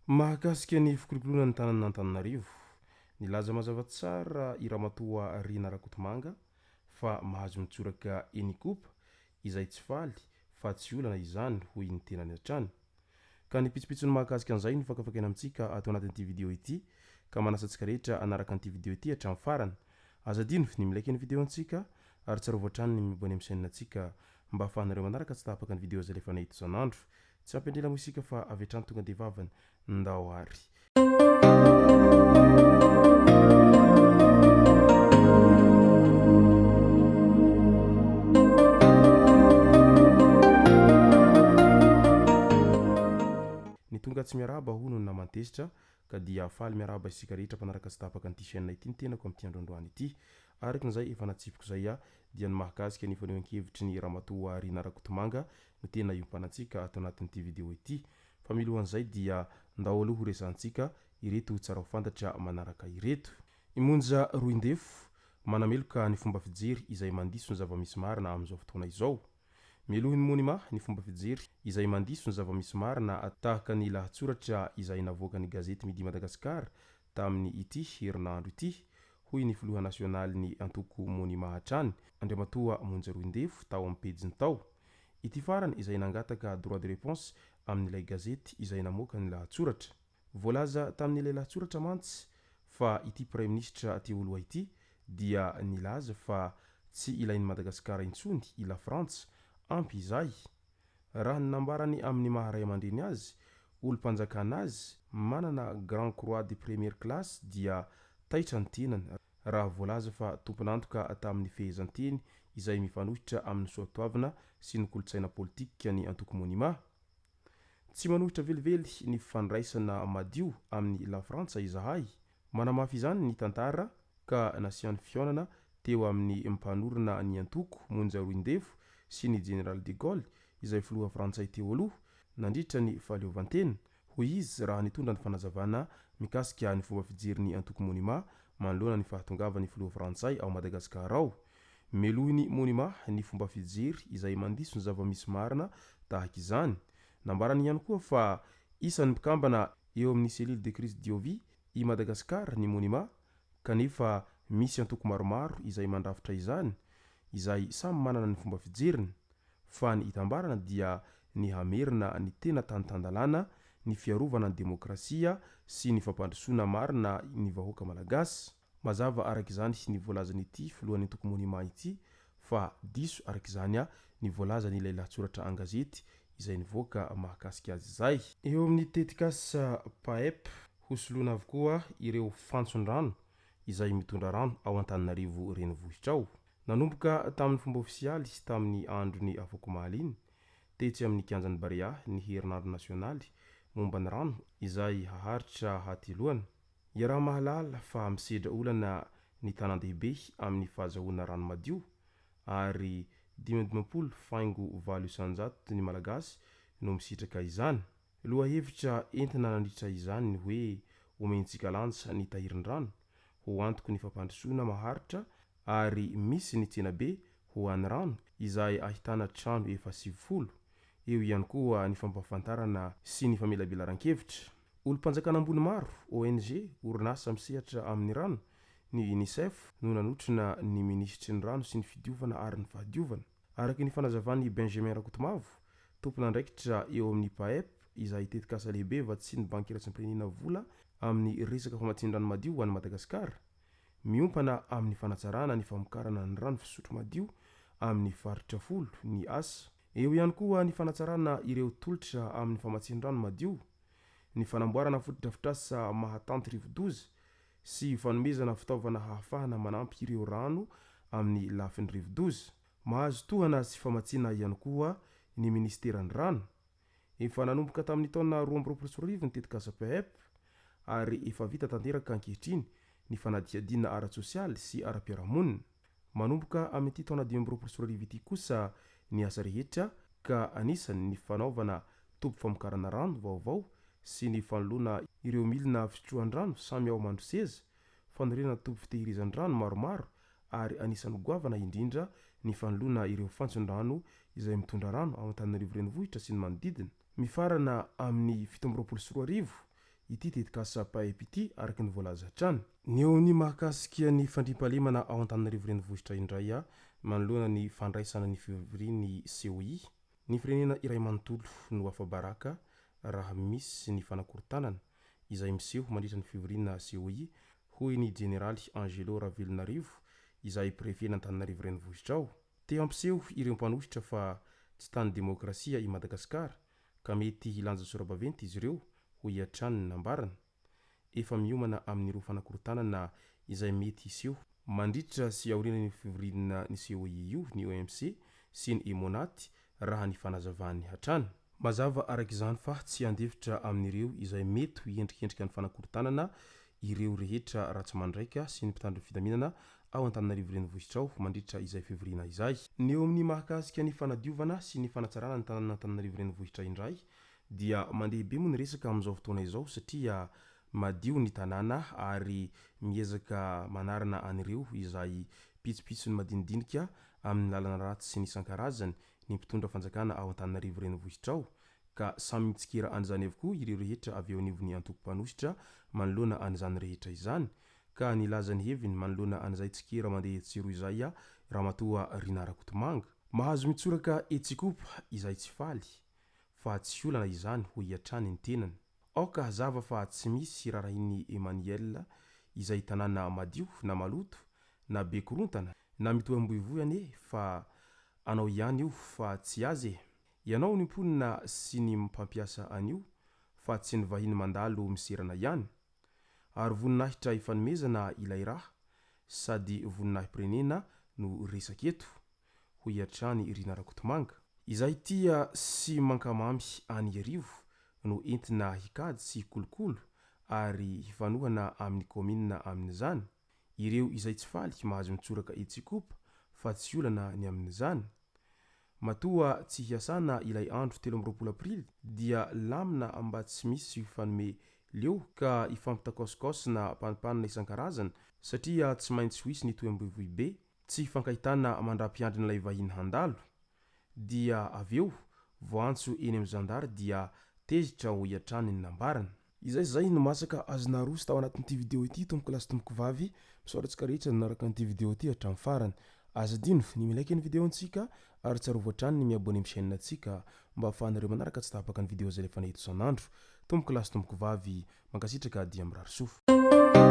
Mahakasika ny fikolokoloana ny tanànan'Antananarivo, nilaza mazava tsara i Ramatoa Rina Rakotomanga fa mahazo mitsoraka eny Ikopa izay tsy faly fa tsy olana izany hoy ny tenany hatrany. Ka ny pitsopitsony mahakasika an'izay no fakafakaina amintsika ato anatin'ity video ity ka manasa antsika rehetra hanaraka an'ity video ity hatramin'ny farany. Aza adino ny mi-like ny video antsika ary tsarovy hatrany ny mi-abonner amin'ny chaîne antsika mba ahafahanareo manaraka tsy tapaka ny video izay alefanay eto isan'andro. Tsy ampy andrela moa isika fa avy hatrany tonga dia vavany. Ndao ary. Ny tonga tsy miarahaba hono ny naman-tezitra ka dia faly miarahaba isika rehetra mpanaraka tsy tapaka an'ity chaîne ity ny tenako amin'ity andro androany ity. Araka izay efa natsipiko izay dia ny mahakasika ny fanehoan-kevitry ny Ramatoa Rina Rakotomanga no tena iompanantsika ato anatin'ity video ity. Fa milohan'izay dia ndao aloha ho resahantsika ireto tsara ho fantatra manaraka ireto. I Monja Roindefo, manameloka ny fomba fijery izay mandiso ny zava-misy marina amin'izao fotoana izao. Melohin'i Monima ny fomba fijery izay mandiso ny zava-misy marina tahaka ny lahatsoratra izay navoakan'ny gazety Midi Madagascar tamin'ny ity herinandro ity, hoy ny filoha nasionalin'ny antoko Monima hatrany, Andriamatoa Monja Roindefo tao amin'ny pejiny tao. Ity farany izay nangataka droit de réponse amin'ilay gazety izay namoaka ny lahatsoratra. Voalaza tamin'ilay lahatsoratra mantsy fa ity praiminisitra teo aloha ity dia nilaza fa tsy ilain'i Madagasikara intsony i Lafrantsa, ampy izay. Raha ny nambarany amin'ny maha ray aman-dreny azy, olom-panjakana azy, manana Grand Croix de première classe dia taitra ny tenany raha voalaza fa tompon'antoka tamin'ny fehezanteny izay mifanohitra amin'ny soatoavina sy ny kolontsaina politika ny antoko Monima. Tsy manohitra velively ny fifandraisana madio amin'i Lafrantsa izahay. Manamafy izany ny tantara ka nasiany fihaonana teo amin'ny mpanorina ny antoko, Monja Roindefo, sy ny Jeneraly de Gaulle, izay filoha frantsay teo aloha, nandritra ny fahaleovantena, hoy izy raha nitondra ny fanazavana mikasika ny fomba fijerin'ny antoko Monima manoloana ny fahatongavan'ny filoha frantsay ao Madagasikara ao. Melohin'ny Monima ny fomba fijery izay mandiso ny zava-misy marina tahaka izany. Nambarany ihany koa fa isan'ny mpikambana eo amin'ny Cellule de crise Diovy i Madagasikara ny Monima kanefa misy antoko maromaro izay mandrafitra izany izay samy manana ny fomba fijeriny fa ny itambarana dia ny hamerina ny tena tany tan-dalàna, ny fiarovana ny demokrasia sy ny fampandrosoana marina ny vahoaka malagasy. Mazava araka izany ny voalazan'ity filohan'ny antoko Monima ity fa diso araka izany ny voalazan'ilay lahatsoratra an-gazety izay nivoaka mahakasika azy izay. Eo amin'ny tetikasa PAEP, hosoloina avokoa ireo fantson-drano izay mitondra rano ao Antananarivo renivohitra ao. Nanomboka tamin'ny fomba ofisialy tamin'ny andron'ny afakomaly iny, tetsy amin'ny kianjan'i Barea ny herinandro nasionaly momba ny rano izay haharitra hateloana. Iaraha-mahalala fa misedra olana ny tanàn-dehibe amin'ny fahazahoana rano madio ary 55.8% ny Malagasy no misitraka izany. Lohahevitra entina nandritra izany ny hoe omentsika lanja ny tahirin-drano ho antoky ny fampandrosoana maharitra ary misy ny tsenabe ho an'ny rano izay ahitana trano efa 90. Eo ihany koa ny fampahafantarana sy ny famelabelaran-kevitra. Olom-panjakana ambony maro, ONG, orinasa misehatra amin'ny rano, ny Unicef no nanotrona ny minisitry ny rano sy ny fidiovana ary ny fahadiovana. Araka ny fanazavan'i Benjamin Rakotomavo, tompon'andraikitra eo amin'ny PAEP izay tetikasa lehibe vatsian'ny Banky Iraisam-pirenena vola amin'ny resaka famatsian-drano madio ho an'i Madagasikara, miompana amin'ny fanatsarana ny famokarana ny rano fisotro madio amin'ny faritra folo ny asa. Eo ihany koa ny fanatsarana ireo tolotra amin'ny famatsian-drano madio, ny fanamboarana fotodrafitrasa mahatanty rivodoza sy fanomezana fitaovana hahafahana manampy ireo rano amin'ny lafiny rivodoza. Mahazo tohana sy famatsiana ihany koa ny minisiteran'ny rano. Efa nanomboka tamin'ny taona 2022 ny tetikasa PEP ary efa vita tanteraka ankehitriny ny fanadihadiana ara-tsosialy sy ara-piarahamonina. Manomboka amin'ity taona 2025 ity kosa ny asa rehetra ka anisany ny fanaovana. toby famokarana rano vaovao sy ny fanoloana ireo milina fitrohan-drano samy ao Mandroseza, fanorenana toby fitehirizan-drano maromaro ary anisan'ny goavana indrindra ny fanoloana ireo fantson-drano izay mitondra rano ao Antananarivo Renivohitra sy ny manodidina. Mifarana amin'ny 2027 ity tetikasa PAEP ity araka ny voalaza hatrany. Ny eo amin'ny mahakasika ny fandriampahalemana ao Antananarivo Renivohitra indray manoloana ny fandraisana ny fivorian'ny COI, ny firenena iray manontolo no afa-baraka raha misy ny fanakorontanana izay miseho mandritra ny fivoriana COI, hoy ny jeneraly Angelo Ravelonarivo izay prefen'Antananarivo Renivohitra ao. Te hampiseho ireo mpanohitra fa tsy tany demokrasia i Madagasikara ka mety hilanja sora-baventy izy ireo, hoy hatrany ny nambarany. Efa miomana amin'ireo fanakorontanana izay mety hiseho mandritra sy aorianan'io fivoriana ny COI io ny OMC sy ny Emmonat, raha ny fanazavany hatrany. Mazava araka izany fa tsy handefitra amin'ireo izay mety ho hiendrikendrika ny fanakorontanana ireo rehetra ratsy mandraika sy ny mpitandro ny filaminana ao Antananarivo Renivohitra ao mandritra izay fivoriana izay. Ny eo amin'ny mahakasika ny fanadiovana sy ny fanatsarana ny tanànan'Antananarivo Renivohitra indray dia mandeha be moa ny resaka amin'izao fotoana izao satria madio ny tanàna ary miezaka manarina an'ireo izay pitsopitsony madinidinika amin'ny lalana ratsy sy ny isan-karazany ny mpitondra fanjakana ao Antananarivo Renivohitra ao ka samy mitsikera an'izany avokoa ireo rehetra avy eo anivon'ny antoko mpanohitra manoloana an'izany rehetra izany ka nilaza ny heviny manoloana an'izay tsikera mandeha etsy sy eroa izay Ramatoa Rinah Rakotomanga. Mahazo mitsoraka etsy Ikopa izay tsy faly fa tsy olana izany hoy hatrany ny tenany. Aoka hazava fa tsy misy rarahin'i Emmanuel izay tanàna madio na maloto na be korontana na mitoham-boivoy anie fa anao ihany io fa tsy azy e! Ianao ny mponina sy ny mpampiasa an'io fa tsy ny vahiny mandalo miserana ihany. Ary voninahitra ifanomezana ilay raha sady voninahi-pirenena no resaka eto, hoy hatrany Rina Rakotomanga. Izay tia sy mankamamy an'i Iarivo no entina hikajy sy hikolokolo ary hifanohana amin'ny kaominina amin'izany. Ireo izay tsy faly mahazo mitsoraka etsy Ikopa fa tsy olana ny amin'izany. Matoa tsy hiasana ilay andro 23 aprily dia lamina mba tsy misy hifanome leo ka hifampitakaosikaosina panipanina isan-karazany satria tsy maintsy ho hisy ny toem-boivoy be tsy hifankahitana mandra-piandrin'ilay vahiny handalo dia avy eo voaantso eny amin'ny zandary dia tezitra hoy hatrany ny nambarany. Izay izay no masaka azo naroso tao anatin'ity video ity tompoko lahy sy tompoko vavy, misaotra antsika rehetra nanaraka an'ity video ity hatramin'ny farany. Aza adino ny mi-like ny video antsika ary tsarovy hatrany ny mi-abonner amin'ny chaîne antsika mba ahafahanareo manaraka tsy tapaka ny video izay alefanay eto isan'andro. Tompoko lahy sy tompoko vavy, mankasitraka dia mirary soa.